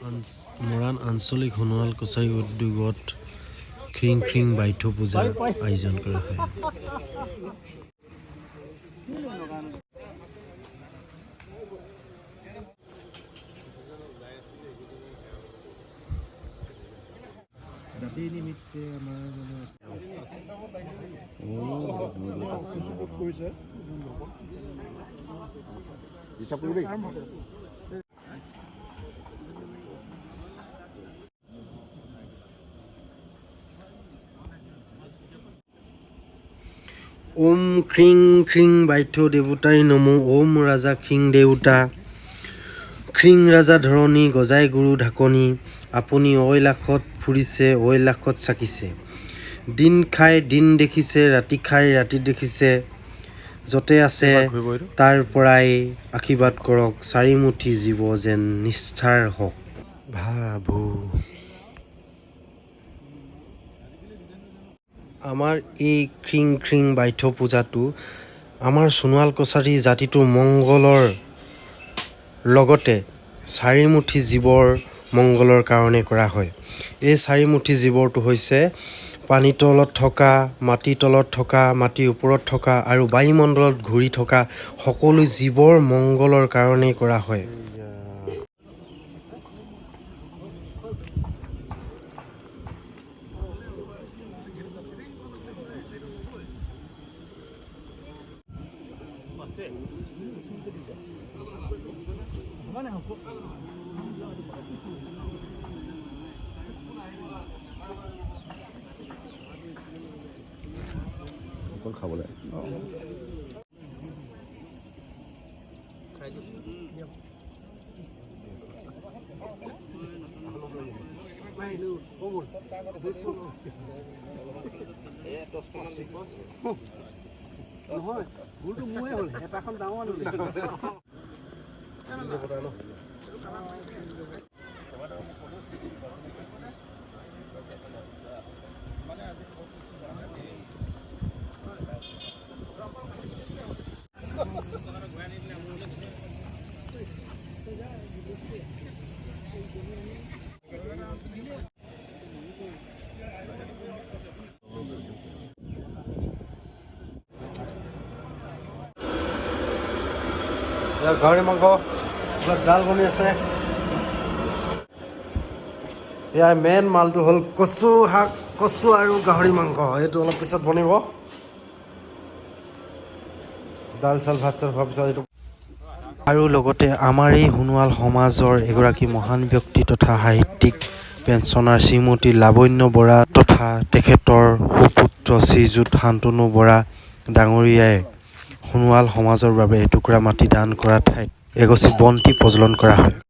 মৰাণ আঞ্চলিক সোণোৱাল কছাৰী উদ্যোগত খ্ৰীং খ্ৰীং বাইথৌ পূজাৰ আয়োজন কৰা হয়। জাতি নিমিত্তে আমাৰ মানে হিচাপ কৰিব। ওম খ্ৰীং খ্ৰীং বাইথৌ দেৱতাই নমো। ওম ৰাজা খ্ৰীং দেউতা, খ্ৰীং ৰাজা ধৰণী গজাই গুৰু ঢাকনি। আপুনি ঐ লাখত ফুৰিছে, ঐ লাখত চাকিছে। দিন খাই দিন দেখিছে, ৰাতি খাই ৰাতি দেখিছে। য'তে আছে তাৰ পৰাই আশীৰ্বাদ কৰক। চাৰিমুঠি জীৱ যেন নিষ্ঠাৰ হওক। ভাবো আমাৰ এই খ্ৰীং খ্ৰীং বাইথৌ পূজাটো আমাৰ সোণোৱাল কছাৰী জাতিটোৰ মংগলৰ লগতে চাৰিমুঠি জীৱৰ মংগলৰ কাৰণে কৰা হয়। এই চাৰিমুঠি জীৱৰটো হৈছে পানীৰ তলত থকা, মাটিৰ তলত থকা, মাটিৰ ওপৰত থকা আৰু বায়ুমণ্ডলত ঘূৰি থকা সকলো জীৱৰ মংগলৰ কাৰণেই কৰা হয়। অকল খাবলৈ। নহয়, ভুলটো মোৰে হ'ল, হেঁপাহখন ডাঙৰ। গাহৰি মাংস, দাল বনি আছে। ইয়াৰ মেইন মালটো হ'ল কচু শাক, কচু আৰু গাহৰি মাংস। এইটো অলপ পিছত বনিব। দাল চাল ভাত চাল হোৱাৰ পিছত এইটো। আৰু লগতে আমাৰ এই সোণোৱাল সমাজৰ এগৰাকী মহান ব্যক্তি তথা সাহিত্যিক পেঞ্চনাৰ শ্ৰীমতী লাৱণ্য বৰা তথা তেখেতৰ সুপুত্ৰ শ্ৰীযুত শান্তনু বৰা ডাঙৰীয়াই সোণোৱাল সমাজৰ বাবে এটুকুৰা মাটি দান কৰা ঠাইত এগছি বন্তি প্ৰজ্বলন কৰা হয়।